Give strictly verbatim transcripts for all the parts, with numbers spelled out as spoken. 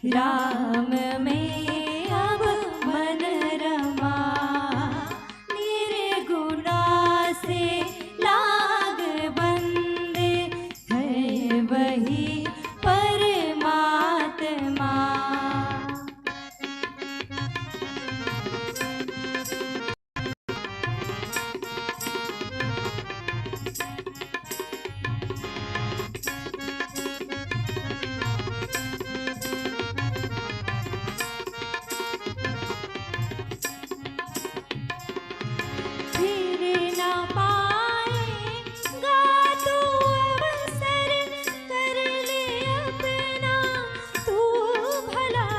राम में अब मन रमा, निर्गुणा से लाग बंदे, है वही परमात्मा। फिर ना पाएगा तू अवसर, कर ले अपना तू भला।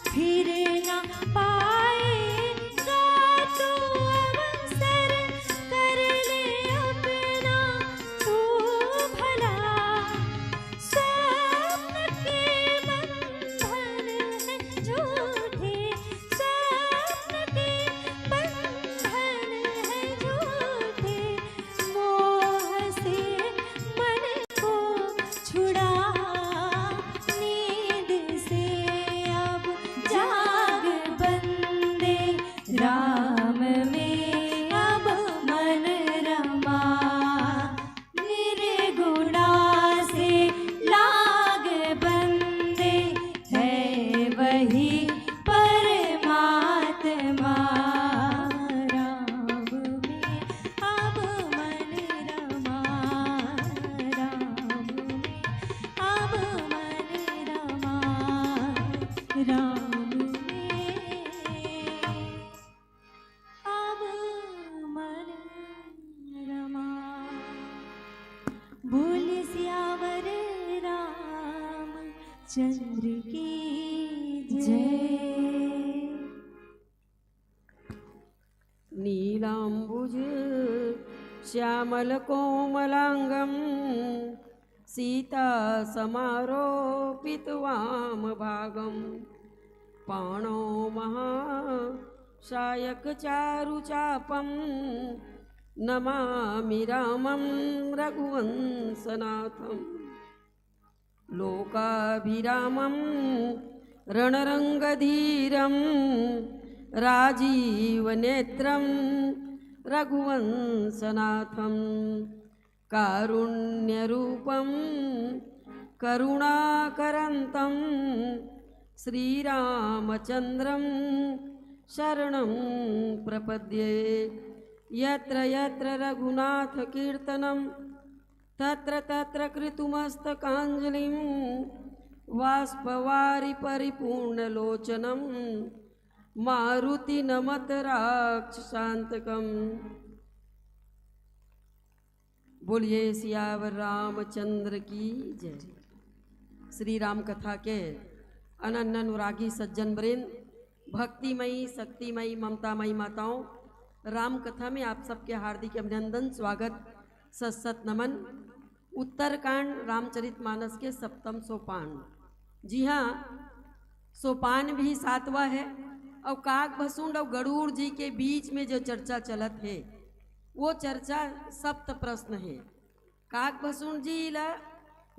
फिर ना पाएगा तू अवसर, कर ले अपना तू भला। स्वप्न के बंधन है झूठे, स्वप्न के बंधन है झूठे, मोह से मन को छुड़ा, नींद से अब जाग बंदे, राम में अब मन रमा। निर्गुणा से लाग बंदे, है वही परमात्मा। राम में अब मन रमा, राम में अब मन रमा, राम में अब मन रमा। बोल सियावर रामचंद्र की जय। नीलाम्बुज श्यामल कोमलांगम, सीता समारोपित वाम भागम, पाणौ महासायक चारु चापम, नमामि रामम रघुवंशनाथम। लोकाभिरामं रणरङ्गधीरं राजीवनेत्रं रघुवंशनाथं कारुण्यरूपं करुणाकरन्तं श्रीरामचन्द्रं शरणं प्रपद्ये। यत्र यत्र रघुनाथकीर्तनं तत्र तत्र कृतमस्तकाञ्जलिं वाष्पवारि परिपूर्णलोचनं मारुति नमत राक्षसान्तकम्। बोलिए सियावर रामचंद्र की जय। श्री राम कथा के अनन्य अनुरागी सज्जन वृंद, भक्तिमयी, शक्तिमयी, ममतामयी माताओं, राम कथा में आप सबके हार्दिक अभिनंदन, स्वागत, सत सत नमन। उत्तरकांड रामचरितमानस के सप्तम सोपान। जी हाँ, सोपान भी सातवां है। और काग भसुंड और गरुड़ जी के बीच में जो चर्चा चलत है, वो चर्चा सप्त प्रश्न है। काग भसुंड जी ला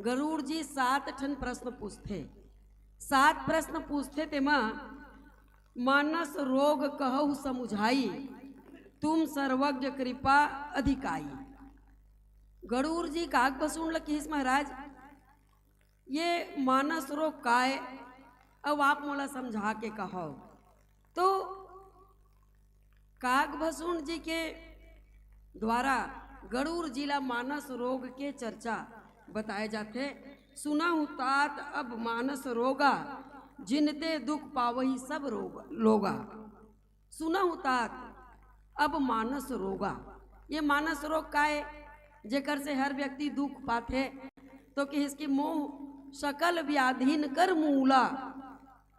गरुड़ जी सात ठन प्रश्न पूछथे। सात प्रश्न पूछथे, तेमा मानस रोग कहु समुझाई, तुम सर्वज्ञ कृपा अधिकाई। गरुड़ जी काग भसुंड ला किहिस, महाराज, ये मानस रोग काय, अब आप मोला समझा के कहव। तो काग भसुंड जी के द्वारा गरुड़ जी ला मानस रोग के चर्चा बताए जाथे। सुनहु तात अब मानस रोगा, जिनते दुख पावही सब रोग लोगा। सुनहु तात अब मानस रोगा। ये मानस रोग काय, जेकर से हर व्यक्ति दुख पाथे, तो किहिस कि मोह सकल व्याधिन कर मूला,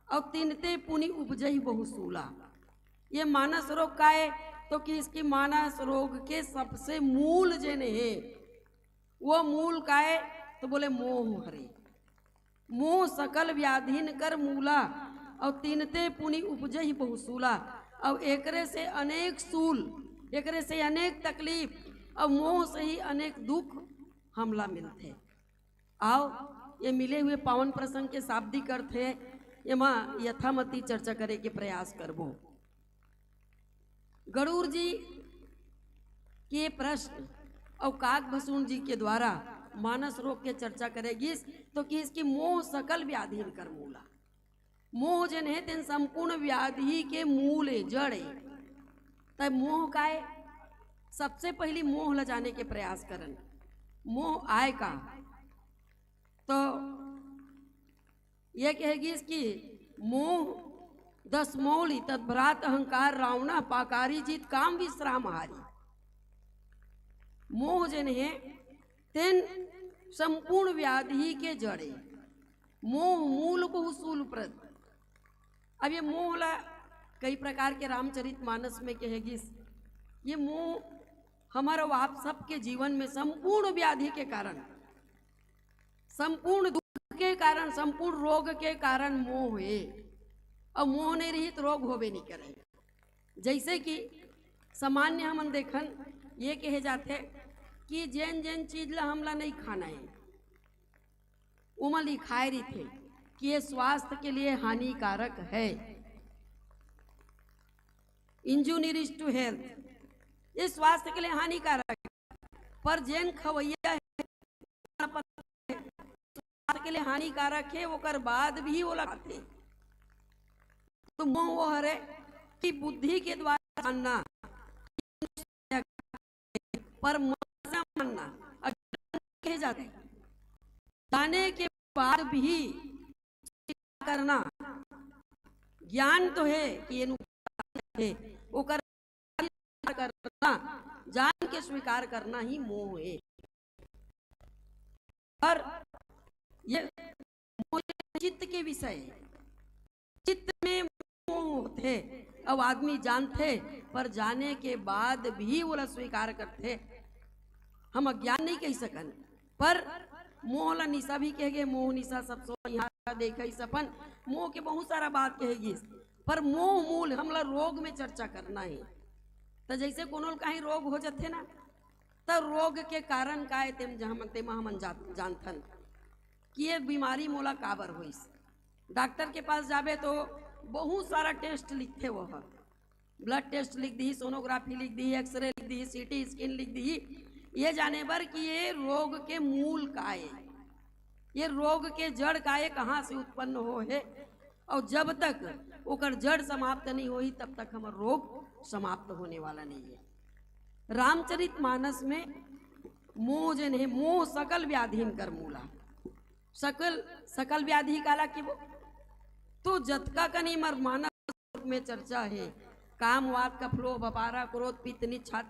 अउ तिनते पुनि उपजही बहु सूला। ये मानस रोग काय, तो किहिस कि मानस रोग के सबसे मूल जेन हे, वो मूल काय, तो बोले मोह हरे। मोह सकल व्याधिन कर मूला, अउ तिनते पुनि उपजही बहु सूला। अउ एकरे से अनेक सूल, एकरे से अनेक तकलीफ, अउ मोह से ही अनेक दुख हमला मिलथे। अउ ये मिले हुए पावन प्रसंग के शाब्दिक अर्थ हे, एमा यथामति चर्चा करे के प्रयास करबो। गरुड़ जी के प्रश्न अउ काकभसून जी के द्वारा मानस रोग के चर्चा करे गिस, तो किहिस कि मोह सकल व्याधिन कर मूला। मोह जेन हे, तेन संपूर्ण व्याधि के मूल ए, जड़ ए। त मोह काय? सबसे पहिली मोह ल जाने के प्रयास करन। मोह आय का? तो ये कहे गिस कि मोह दस मौली तद्भ्रात अहंकार रावणा पाकारी जीत काम विश्राम हारी। मोह जेन हे, तेन संपूर्ण व्याधि के जड़ ए। मोह मूल बहु शूल प्रद। अब ये मोह ला कई प्रकार के रामचरित मानस में कहे गिस। ये मोह हमर अउ आप सबके जीवन में संपूर्ण व्याधि के कारण, संपूर्ण दुख के कारण, संपूर्ण रोग के कारण मोह हे। अउ मोह नहीं रही तो रोग होबे नहीं करे। जैसे कि सामान्य हमन देखन, ये कहे जाथे कि जेन जेन चीज ला हमला नहीं खाना हे, ओमा लिखाए रहिथे कि ये स्वास्थ्य के लिए हानिकारक है, injurious to health, ये स्वास्थ्य के लिए हानिकारक है। पर जेन खवैया हे, स्वास्थ्य के लिए हानिकारक हे, ओकर बाद भी ओला खाथे। तो मोह वो हरे कि बुद्धि के द्वारा जानना, पर मन से मानना, अज्ञान कहे जाथे। जाने के बाद भी करना, ज्ञान तो हे कि ये नुकसान हे, ओकर करना, जान के स्वीकार करना ही मोह हे। पर ये मोह चित्त के विषय हे। चित्त में मोह होथे, अउ आदमी जानथे, पर जाने के बाद भी ओला स्वीकार करथे। हम अज्ञान नहीं कह सकन, पर मोह ला निशा भी कहे गे, मोह निशा सब सोई हारा देखई सपन, मोह के बहुत सारा बात कहे गिस, पर मोह मूल हमला रोग में चर्चा करना हे। त जैसे कोनो ल कहीं रोग हो जाथे ना, त रोग के कारण का हे, तेम जहाँ मन, तेमा हमन जा-, जानथन कि ये बीमारी मोला काबर होइस। डॉक्टर के पास जाबे तो बहुत सारा टेस्ट लिखथे वो ह, ब्लड टेस्ट लिख दिही, सोनोग्राफी लिख दिही, एक्सरे लिख दिही, सीटी स्कैन लिख दिही, ये जाने बर कि ये रोग के मूल का हे, ये रोग के जड़ का हे, कहाँ से उत्पन्न हो हे, अउ जब तक ओकर जड़ समाप्त नहीं होही, तब तक हमर रोग समाप्त होने वाला नहीं हे। रामचरित मानस में मोह जेन हे, मोह सकल व्याधिन कर मूला। सकल, सकल व्याधि काला कि वो तो जतका कनी मर मानस में चर्चा हे, काम, वात, कफ, लोभ, अपारा, क्रोध, पित्त, नीच, छाती,